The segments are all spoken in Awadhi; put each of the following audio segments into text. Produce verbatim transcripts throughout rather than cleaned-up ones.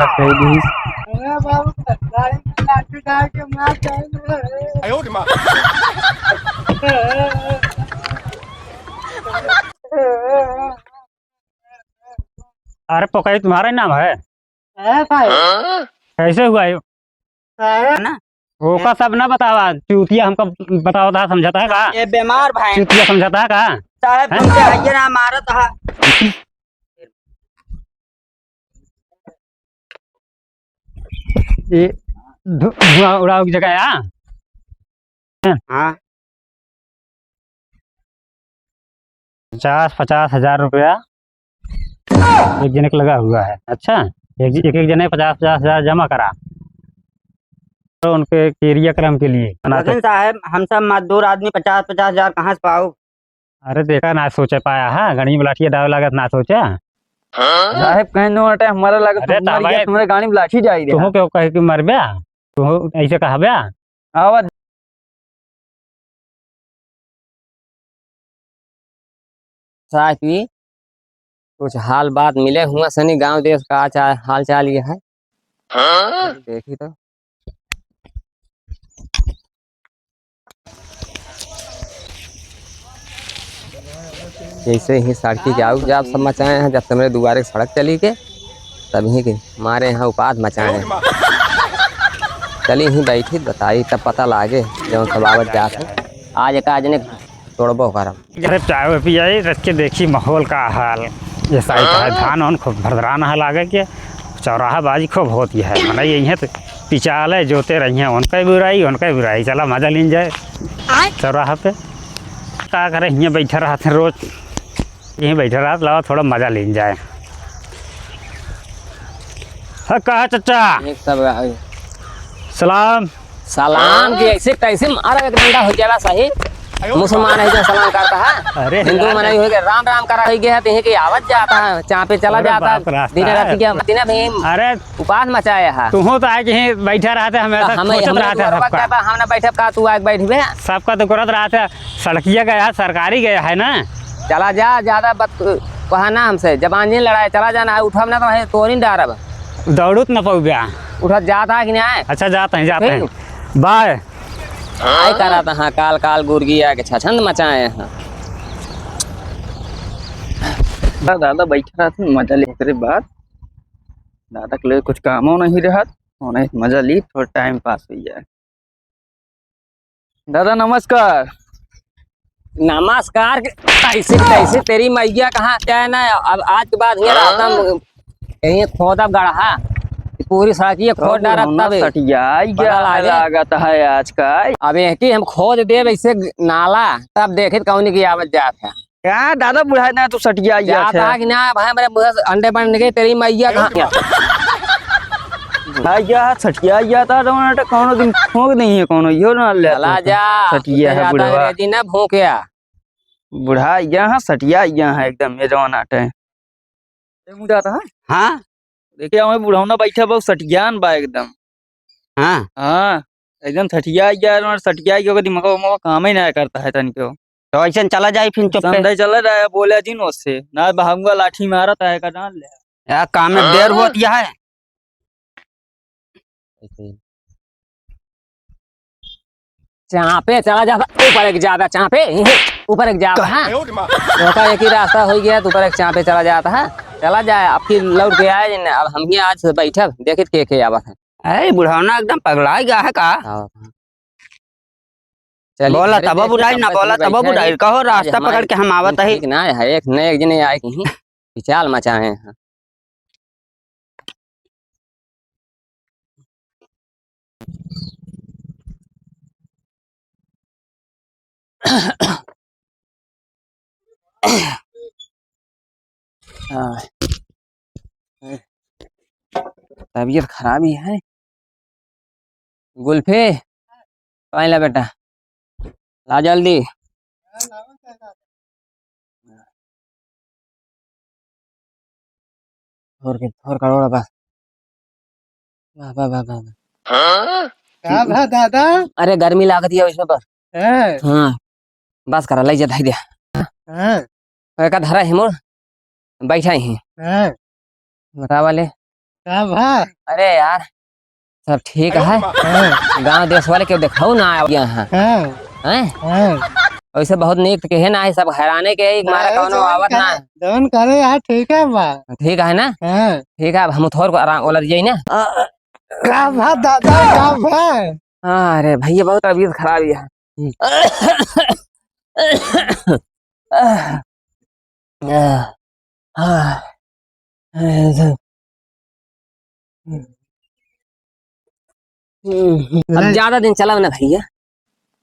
कह दी। अरे बाबू, गाड़ी में लाठी डाल के मार डाल रहे हैं। अरे पोखरी तुम्हारा ही नाम है? है भाई। कैसे हुआ ये? है ना? ओका सब ना बतावा, चूतिया हमका बतावा था, समझता है का? ये बीमार भाई। चूतिया समझता है का? साहब, हैं? तुमसे आइए ना, मारत हा। ये धु-, धुआं उड़ावे की जगह है, हाँ? हाँ। पचास, पचास हजार रुपया एक जने के लगा हुआ है। अच्छा, एक, एक, एक जने पचास, पचास हजार जमा करा, तो उनके क्रियाक्रम के लिए। लेकिन साहब, हम सब मजदूर आदमी पचास, पचास हजार कहाँ से पाऊ? अरे देखा, ना सोचे पाया है, गणित में लाठी डावे लागत, ना सोचा। साहब, कहीं नो अटे, हमारा लागत अरे हमारी ताबाए, हमारे गाड़ी में लाठी डाल दे। तुहू के कहे कि मरब्या, तुहू ऐसे कहब्या। आवा। साहब की कुछ हाल बात मिले हुआ सनी, गांव देश का चा-, हाल चाल ये है। हाँ? देखी तो। जैसे ही सड़की के आउक जाब सब मचाए हैं, जब से मेरे दुआरे के सड़क चली के, तब ही के मारे हैं उपाध मचाए हैं। चली ही बैठी बताई, तब पता लागे जौन सब आवत जात है। आज एक आज ने तोड़बो करब। अरे चाय वाय पियाई, रच के देखी माहौल का हाल। ये साइड का है, धान वान खूब भरदरान है लागे के, चौराहा बाजी खूब होती है। मने यही है तो पिचाले जोते रही हैं, उनका ही बुराई, उनका ही बुराई। चला मजा लीन जाए आय। चौराहा पे। का करे, हियाँ बैठे रहते हैं रोज, यहीं बैठे रहते, लावा थोड़ा मजा लीन जाए। हाँ, कहा चचा? एक सब आ गए। सलाम। सलाम के ऐसे कैसे मारा एक डंडा हो जाला सही? मुसलमान है जो सलाम करता है? अरे हिंदू यार। मनाई हो गया, राम राम करा हो गया, तो यहीं के आवत जाता है, चापे चला अरे जाता है। बाप रे, दिन रात है। के दिन भीम अरे उपास मचाया है। तुहूँ तो आए कहीं बैठा रहते, हमेशा तो हमें, सोचत हमने रहते हैं दुआरवा सबका। क्या बा, हमने बैठब का, तू आके बैठबे? सबका तो करत रहते, सड़किया गया, सरकारी गया है ना। चला जा, ज्यादा बत-, कहा ना हमसे, जबान जी लड़ाए, चला जाना है, उठब ना तो वहीं तोरी डारब। दौड़त न पउब्या। उठत जात है कि नहीं आए? अच्छा, जात हैं, जात हैं। फिर? बाय। आई करत हाँ, काल काल गुर्गी आके छछंद मचाए हैं। दादा, दादा बैठा रहत हैं, मजा ले ओकरे बाद। दादा के लिए कुछ कामो नहीं रहत, उन्हें मजा ली, थोड़ा टाइम पास हो जाए। दादा नमस्कार। नमस्कार के-, कैसे, कैसे तेरी मैया कहाँ क्या है ना, अब आज के बाद ये रहता हम कहीं खोदब गढ़ा, पूरी सड़किए खोद अब डारब हम तबे। सटिया पता गया लागे। लागत है आज का। अब एक ही हम खोद देब ऐसे नाला, तब देखित कौन की आवत जात है। का दादा बुढ़ाए ना तू सटिया जात है। कि ना भाई, मेरे मुँह से अंडे बन गए, तेरी मैया कहाँ? बुढ़ाए गया, सटिया गया था, तो ना तो कौनो दिन ठोक नहीं है, कौनो यो ना ले चला तू। जा, सटिया है बुढ़वा। अंग्रेजी ना भोंकया। बुढ़ाए गया है, सटिया गया है एकदम, ये जवान आटे। ए मुंडा था? हाँ? देखिए, हमें बुढ़ौना बैठा बा, सटियान बा एकदम। हाँ। हाँ, एकदम सटिया गया है, और सटिया गया, ओकर दिमाग, दिमाग काम ही ना करता है तनिको। तो ऐसे चला जाए फिर चुप पे। संडे चला जाए, बोले जिन उससे, ना भागूंगा, लाठी मारत है, का जान ले। यार, काम में देर होती है। चापे चला जाता, ऊपर एक जाता, चापे, ऊपर एक जाता, हाँ। तो का एक ही रास्ता हो गया, तो ऊपर एक चापे चला जाता है, चला जाए, अब फिर लौट के आए, अब हम ही आज से बैठब, देखित के के आवत है। अरे, बुढ़ौना एकदम पगला गया है का? हाँ। चलिए, बोला घरे तब देखिए, बुढ़ाई, कब ना तक बोला तब बैठे हैं। बुढ़ाई, कहो आज रास्ता हमारे पकड़ के हम आवत ठीक है। ना है, एक न एक जने आए कहीं, विचाल मचाए हैं। हाँ। तबीयत खराब ही है। गुल्फी, पानी ला बेटा, ला जल्दी। थोर के, थोर करोड़ बा। वाह, वाह, वाह, वाह, वाह। का भा दादा? अरे, गर्मी लागत है इसमें पर। हैं? हाँ, बस करा, ले जा, धाई दे। हैं? एका धरा है मोर, बैठा ही। हैं? बतावा ले। का भा? अरे यार, सब ठीक है? हाँ। गाँव देश वाले केउ देखाऊ ना आया यहाँ। हाँ। हैं? हाँ। वैसे बहुत नीक के है ना, सब हैराने के है, मारा नहीं, कौनो जौन आवत ना। करे, जौन करे यार, ठीक है बा। ठीक है ना? हाँ। ठीक है, अब हम थोर को आराम वाला जाई ना। का भा दादा, का भा? हाँ, अरे भैया, बहुत तबीयत खराब है। हम्म। आह, आह, आह, अब ले। ज्यादा दिन चलब ना भैया,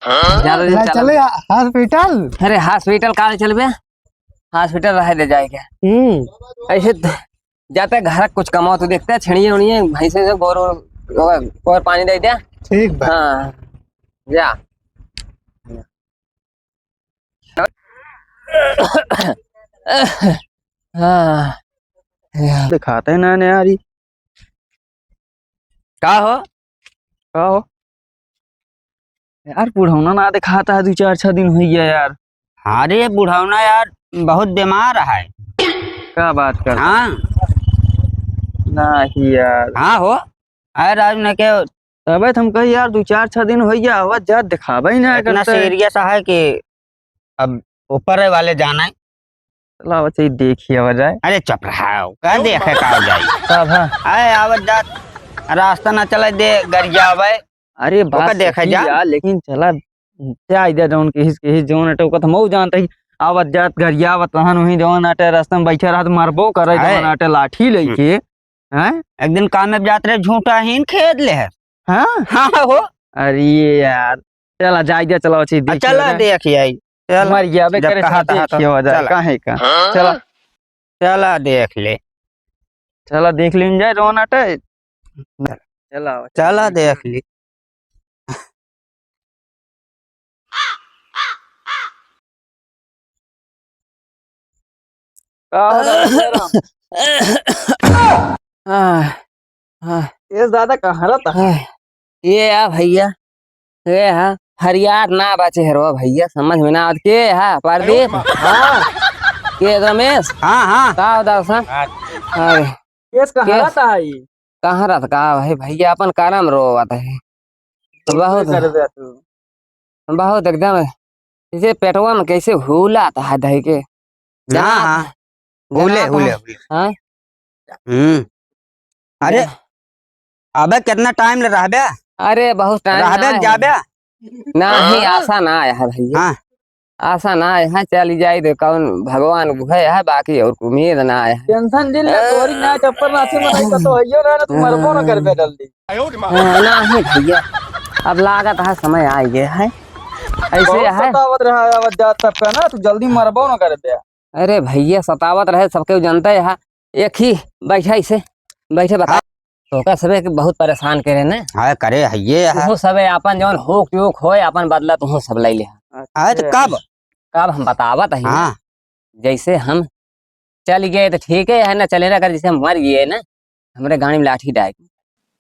ज्यादा दिन ले चलब। चले हॉस्पिटल। अरे हॉस्पिटल काहे चलबे, हॉस्पिटल रहे दे जाए के। हम्म। ऐसे त-, जाते घर कुछ कमाओ तो देखते, छेड़िए उड़िए, भैंसे से गोर, गोर, गोर पानी दे दे। ठीक बा। हाँ, जा। हाँ। दिखाते ना ने यारी। का हो? का हो? यार, बुढ़ौना ना दिखाता है, दो चार छह दिन होइ गया यार। हाँ रे, बुढ़ौना यार बहुत बीमार है। का बात कर? हाँ। नहीं यार। हाँ हो। अरे राज ने के तबे तो हम कही यार, दो चार छह दिन होइ गया, आवत जात दिखावा ही ना इतना करता है। सीरियस है कि अब ऊपर वाले जाना है। चला बच्चे, देखिए हो जाए। अरे चुप रहा, का देखे का हो जाए? का भा? अरे आवत जात रास्ता ना चले दे, गरियावे। अरे ओका बात देखे सही जा। यार, लेकिन चला जाए दे, जौन किहिस, किहिस जौन अटे, ओका तो मऊ जानता ही। आवत जात गरियावत रहन, वहीं जौन अटे रास्ता में बैठे रहत, मरबो करे, अरे। जौन अटे लाठी लेके। हैं? एक दिन काम में जात रहे, झूठा ही खेद ले है। हाँ? हाँ हो। अरे यार, चला जाए दे, चला अच्छी आ, देखिए चला हो जाए। देख आई। चल। मर गया बे, जब करे कहा चला था तो देखिए हो जाए, चला। काहे का? हाँ? चला। चला देख ले। चला देख लीन जाए, रोन अटे। चला। चला देख ली। का हो रहा है, जयराम? हाँ, हाँ। ये ज्यादा कहाँ रहता है? हाँ, ये आ भैया, ये हा, फरियाद ना बचे हरवा भैया, समझ में ना आवत। के हा, प्रदीप? हाँ। के रमेश? हाँ, हाँ। का हो दर्शन? हाँ। अरे। केस कहाँ के-, रहता है ये? कहाँ रहता का भाई, भैया अपन करम रोवत है। बहुत, कर दे तू। बहुत एकदम, जैसे पेटवा में कैसे हुलात है दही के। हाँ, हाँ। हुले, हुले, हुले। हाँ? हम्म। अरे, अबे कितना टाइम ले रहबे? अरे, बहुत टाइम रहबे ना है। जाबे? नहीं, आशा ना आया है भैया। हाँ। आशा ना आया है, चली जाई दे, कौन भगवान उहे है, बाकी और उम्मीद ना आया है। टेंशन दिल ना, तोरी ना चप्पल नाचे में नहीं तो होइयो ना, तू मरबो ना करबे जल्दी। हाँ, नहीं भैया, अब लागत है समय आ गया है, ऐसे बहुत है। सतावत रहा है, अब जात सबका ना, तू जल्दी मरबो ना करबे। अरे भैया, सतावत रहे, सबके जनते है, एक ही बैठा इसे, बैठे बता। हाँ। तोका सबे के बहुत परेशान करे ने। हाँ, करे है ये है। तुहू सबे आपन जौन होक चूक होए, आपन बदला तुहू सब ले ले। हाँ, तो कब? कब हम बतावत है। हाँ। जैसे हम चल गए तो ठीक है, है ना, चले ना कर, जैसे हम मर गए ना, हमरे गाड़ी में लाठी डाल,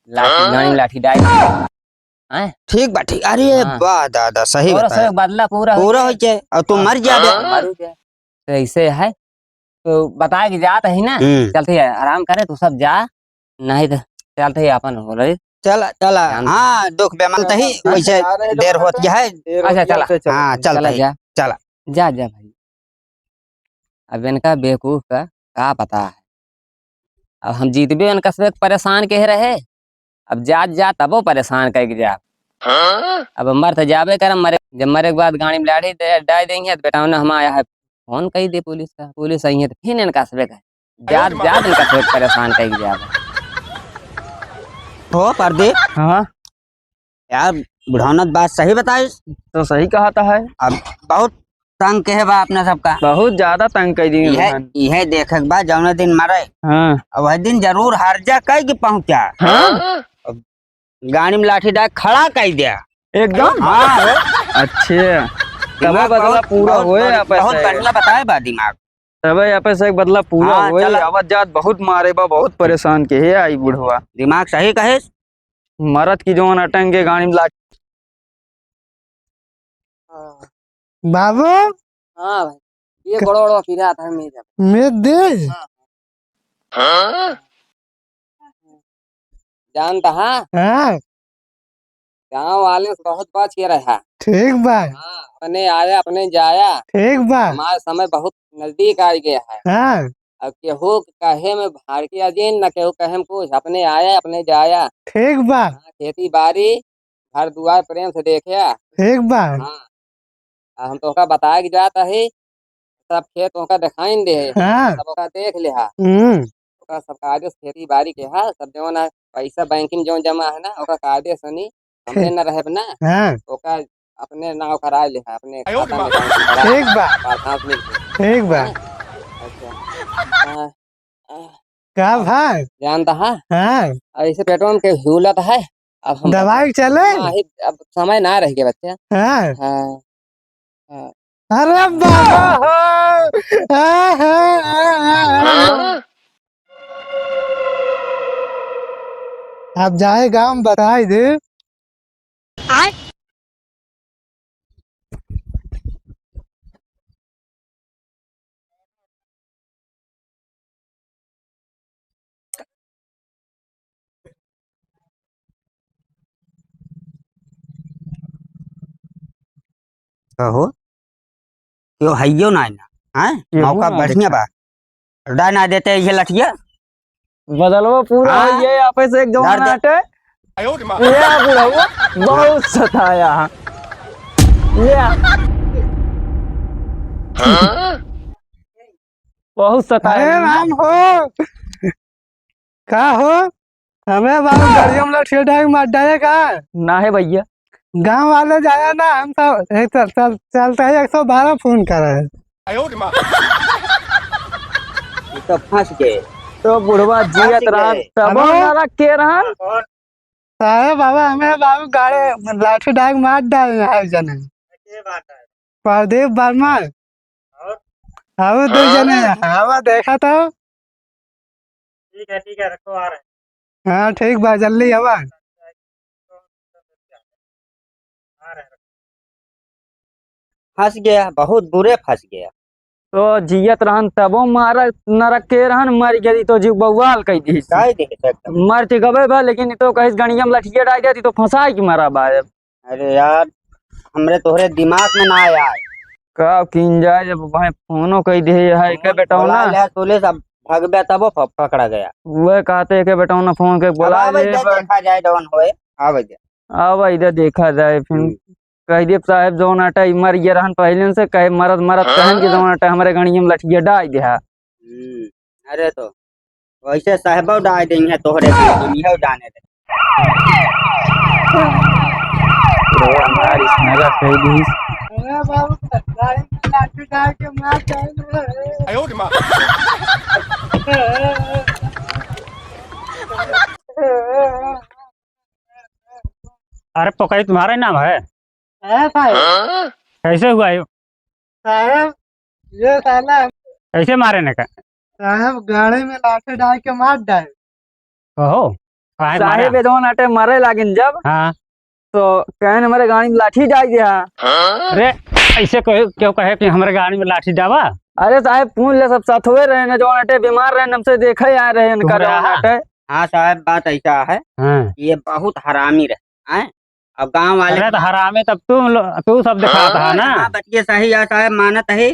लाठी, हाँ। गाड़ी में लाठी डाल। हैं? ठीक बा, ठीक। अरे हाँ। वाह दादा, सही और बताया। सब बदला पूरा हो पूरा जाए। हो जाए, और तू हाँ। मर जाबे। हाँ, मर जाए। तो ऐसे है, तो बता के जात ही ना, हम्म। चलते है, आराम करे, तू सब जा, नहीं तो चलते ही अपन हो रही। चला, चला। ध्यान हाँ, दुख बेमन तही, हाँ, वैसे जा रहे लोग देर होत ना, है। देर अच्छा, होत चला। है, चला। हाँ, चलते चला ही। जा। चला। जा, जा भाई। अब इनका बेवकूफ का का पता है। अब हम जीतबे इनका से परेशान कह रहे, अब जात जात तबो परेशान कह के जा। हाँ? अब मर तो जाबे करम, मरे, जब मरे के बाद गाड़ी में लाठी दे, डाल देंगे, तो बेटा उन्हें हम आया है, फोन कही दे पुलिस का, पुलिस आई है तो फिर इनका से कहे, जात जात इनका से परेशान कह के जा। हो प्रदीप। हाँ। यार, बुढ़ौना तो बात सही बताइस। तो सही कहा था है। अब बहुत तंग के है बा अपना सबका। बहुत ज्यादा तंग कर दी यह, उन्होंने। यह देखे के बाद जौने दिन मरे, हाँ। अब वह दिन जरूर हर जा कह के पहुंचा। हाँ। अब गाड़ी में लाठी डाल खड़ा कर दिया। एकदम? हाँ, हो। अच्छे। तब दिमाग बदला बहुत, पूरा बहुत होए बड़-, आपस बहुत से। बढ़िया बताए बा दिमाग। तबे यहाँ पे से एक बदला पूरा हाँ, होए, चला। आवत जात बहुत मारे बा, बहुत परेशान के है आई बुढ़वा। दिमाग सही कहे। मरद की जौन अटंग के गाड़ी में लाग। बाबू। हाँ भाई, ये बड़ो बड़ो पीरा था मेरे। मैं दे। हाँ। हाँ? जानता है? हाँ। गाँव वाले से बहुत बच के रहा। ठीक बा। हाँ, अपने आया, अपने जाया। ठीक बा। हमारा समय बहुत नजदीक आ गया है। हाँ। अब केहू कहे में भड़किया जिन, न केहू कहे में कुछ, अपने आया, अपने जाया। ठीक बा। हाँ, खेती बाड़ी, घर दुआर प्रेम से देखिया। ठीक बा। हाँ। आ हम तोहका बताए के जात हई, सब खेत ओका देखाइन दे, हाँ। सब ओका देख ले हा। हम्म। ओका सब कायदे से खेती बाड़ी के हा, सब जवन है पैसा बैंक में जवन जमा है ना, ओका कायदे से नहीं, हमरे ठीक। न रहे ना, हाँ। ओका अपने नाव करा ले हा, अपने आयो खाता रे में माँ। Account करा ठीक बा। पाँच मिल के। ठीक बा। हाँ? अच्छा। हाँ। का भाई? जानता है? हाँ। ऐसे पेटवा में के हुलत है। अब हम दवाई चले? हाँ, ही, अब समय ना रह गया बच्चा। हाँ। हाँ। हाँ। अरे बाबा हो। हाँ, हाँ, हाँ, हाँ, हाँ। आप जाए गाँव में बताई दे। आय। कहो, क्यों हइयो ना ना, हैं? केहू मौका ना बढ़िया देखे। बा। डाय ना देते ये लठिया। बदलवा पूरा हाँ? हो ये, यहाँ पे से एक जौन धर दे। आटे। ये बुढ़ऊ बहुत सताया। ये बहुत सताया। अरे राम हो, का हो? हमें बाबू गाड़ियों में लठिया डाल मार डाले का? ना है भैया। गाँव वाले जाया ना, हम सब एक चल, चल, चलते ही एक सौ बारह फोन करे। ये तो फंस गए। तो बुढ़वा जियत फंस रहा, गए। तबो हेलो? नरक के रहन। साहब, बाबा, हमें बाबू गाड़े लाठी डाल मार डाले हैं जने। प्रदीप वर्मा। और? और दो जने हैं। आवा देखा तो। ठीक है, ठीक है, रखो, आ रहे हैं। हाँ, ठीक बा, जल्दी आवा। आ रहे हैं। फंस गया, बहुत बुरे फंस गया। तो जियत रहन तबो मारा नरक के रहन, मर गई तो जीव बवाल कह दी। काहे देखे थे एकदम? मर तो गबे बा, लेकिन तो कहिस गड़िया में लठिया डाल देती तो फंसाई के मरा बा। अरे यार, हमरे तोहरे दिमाग में ना आया है। का कीन जाए, जब भाई फोनो कह दे है, के बेटौना। बुला ले पुलिस, अब भगबे तबो प-, पकड़ा गया। वह कहते के बेटौना फोन के अब बुला आवे ले दे, बा। देखा जाए जौन होए, आवे दे। आवे दे, देखा जाए फिर। हम्म। कह दिए साहब जौन अटा ई मर गया रहन पहले से, कहे मरत मरत कहन कि जौन अटा हमरे गड़िया में लठिया डाल दिया। हम्म, अरे तो वैसे साहबो डाल देंगे तोहरे के, दुनिया जाने दे। तो हमारी स्नेहा कह दी। अरे बाबू, गाड़ी में लाठी डाल के मार डाल रहे हैं। आयो रे माँ। अरे पकड़ी तुम्हारा ही नाम है? है साहब। कैसे हुआ यो? साहब, ये साला कैसे मारे ने का? साहब, गाड़ी में लाठी डाल के मार डाले। कहो, काहे मारा? साहब, ये जौन अटे मरे लागिन जब, हाँ। तो कहन हमारे गाड़ी में लाठी डाल दिया। अरे, ऐसे कहे, क्यों कहे कि हमारे गाड़ी में लाठी डावा? अरे साहब, पूछ ले, सब साथ हुए रहे न, जौन अटे बीमार रहे, हमसे देखे आ रहे, इनका तुम्हारे जौन यहाँ? अटे। हाँ साहब, बात ऐसा है, हाँ। ये बहुत हरामी रहे, हैं? अब गाँव वाले अरे तो हरामी तब तू लो-, तू सब दिखाता है ना। हाँ, बतिये सही है साहब, मानत है,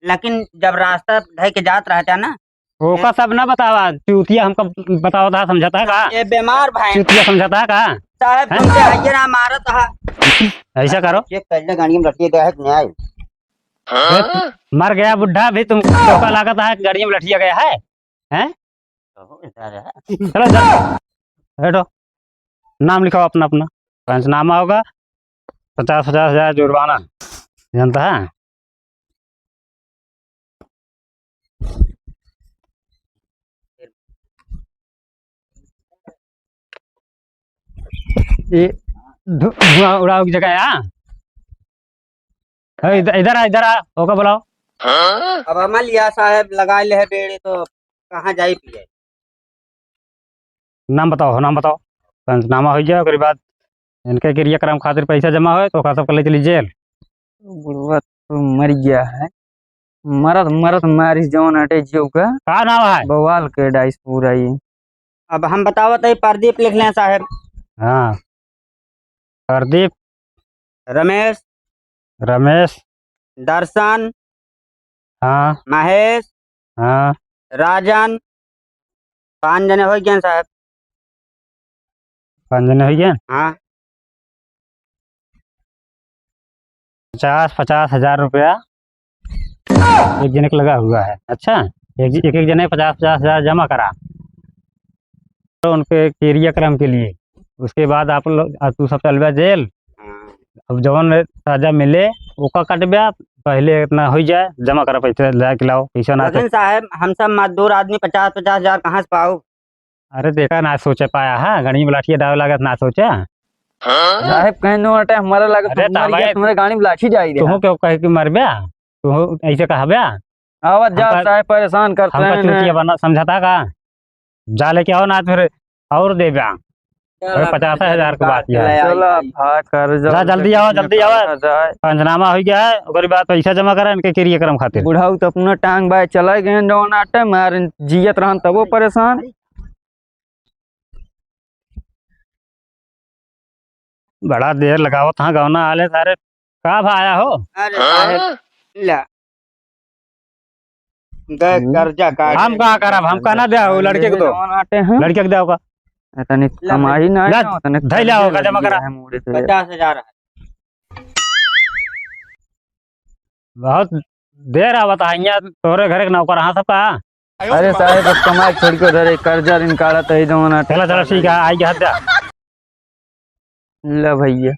लेकिन जब रास्ता धइ के जात रहता ना, ओका सब ना बतावा, चूतिया हमका बतावा था, समझता है का? ये बीमार भाई। चूतिया समझता है का? साहब, हैं? तुमसे आइए ना, मारत है। ऐसा करो। चेक कर ले, गाड़ी में लठिया गया है कि नहीं आए? अरे, मर गया बुढ़ा भी तुम, तोका लागत है कि गाड़ी में लठिया गया है? हैं? चलो, चलो। बैठो। नाम लिखाओ अपना, अपना। पंचनामा होगा, पचास, पचास हजार जुर्माना। जानता है? ये धु-, धुआं उड़ाओ की जगह, हाँ? ए, इधर, इधर आ, इधर आ, ओका बुलाओ। अब हमार लिया साहब लगाए ले है बेड़ी, तो कहाँ जाई पिए? नाम बताओ, नाम बताओ। पंचनामा हो जाए, ओकरे बाद इनके क्रियाक्रम खातिर पैसा जमा होए, तो ओकरा सबके ले चली जेल। बुढ़वा तो मर गया है, मरत मरत मारिस जौन अटे जियो का। का नाम है? बवाल के डाइस पूरा ये। अब हम बतावत है, प्रदीप लिख लें साहेब। हाँ, प्रदीप। रमेश। रमेश। दर्शन। हाँ। महेश। हाँ। राजन। पाँच जने होइ गए साहेब। पाँच जने होइ गए? हाँ। पचास पचास हजार रुपया एक जने के लगा हुआ है। अच्छा, एक, एक, एक जने पचास पचास हजार जमा करा, तो उनके क्रियाक्रम के लिए। उसके बाद आप लोग, आ, तू सब चलबा जेल। हाँ। अब जवन सजा मिले, ओका कटबा, पहले इतना होइ जाए, जमा करा पैसा, जाके लाओ, पैसा ना तो। लेकिन साहेब, हम सब मजदूर आदमी पचास पचास हजार कहाँ से पाओ? अरे देखा, ना सोचे पाया है, गणिया में लाठी डावे लागत, ना सोचे। साहेब, कहीं नो हटे, हमारा लागत अरे हमारी ताबाए, गैस, हमारे गाड़ी में लाठी जाई रहा। तुहू क्यों कहे कि मरबे? तुहू ऐसे कहबे? आवत जाओ हमका, साहेब, परेशान करते हमका हैं ना। चूतिया बना समझता का? जा लेके आओ ना, फिर और देबे। अरे पचास हजार के बात है। चला भाग कर जा, जल्दी आओ, जल्दी आओ। पंचनामा हो गया है, ओकरे बाद पैसा जमा करा इनके क्रियाक्रम खातिर। बुढ़ऊ तो अपना टांग बाय चला गए, जौन आटे मार जियत रहन तबो परेशान। बड़ा देर लगावत हाँ गौना आले सारे। का भाया हो? अरे साहेब, ला। दे हम्म। कर्जा काट हम ले। का करब? हम कहना दे, वो लड़के के दो। जवान आटे हैं। लड़के के दे ओका। ए, तनिक ला कमाई भाई। ना ला, है, तनिक धई ला कर्जा ओका, जमा लगी करा। है मुड़े से। पचास हजार है। बहुत देर आवत है, यहाँ तोरे घरे के नौकर हाँ सब का? अरे साहेब, अब कमाई छोड़ के उधर एक कर्जा दिन काढ़त है, जवान आटे। चला, चला, ठीक है, आई के हद जा। ला भैया।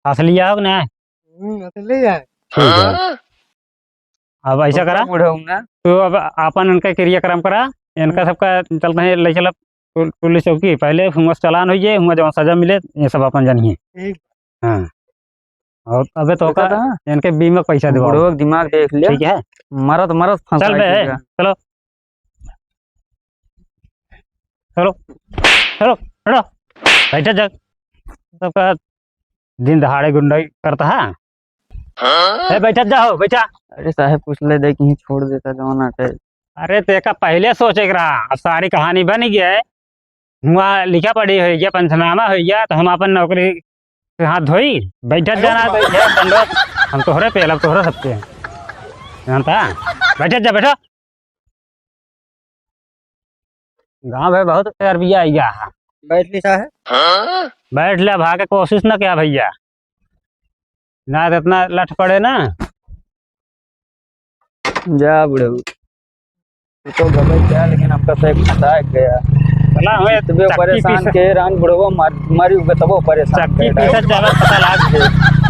असली आओ ना? हम्म, असली है। ठीक है। अब ऐसा करा, बुढ़ऊ ना। तू अब आपन इनका क्रियाक्रम करा, इनका हम्म। सबका चलते हैं, ले चला पुल-, पुलिस चौकी। पहले हुआं से चालान होइ जाए, हुआं जौन सजा मिले, ये सब अपन जानिए। ठीक। हाँ। और अबे तो देखा का था? इनके बीमा के पैसा देवाओ। बुढ़ऊ के दिमाग देख लिया। ठीक है। मरत मरत फंसा चल बे, है। चलो। चलो, चलो, हटो। बैठा जा। सबका दिन दहाड़े गुंडाई करता है। ए, बैठा जाओ, बैठा। अरे साहेब, कुछ ले दे, कहीं छोड़ देता जौन आटे। अरे, तेका पहले सोचे के रहा, अब सारी कहानी बन गई है। हुआं लिखा पढ़ी होइ गया, पंचनामा होइ गया, तो हम अपन नौकरी से हाथ धोई, बैठा जाना तो ये दंडवत, हम तोहरे पे, अब तोहरे सबके। जानता? बैठा जा, बैठा। गाँव में बहुत अरबिया आइया है। बैठ ली साहेब। बैठ ले, भागे कोशिश न किया भैया, ना तो इतना लठ पड़े ना। जा बुढ़ऊ, तू तो गबई जा, लेकिन हमका तो एक फंसा गया। भला हमें इतने चक्की परेशान पीसे के रान बुढ़ऊ मर-, मरी हुए तबो परेशान चक्की कर रहा है। पीसे जावे पता लाग गए।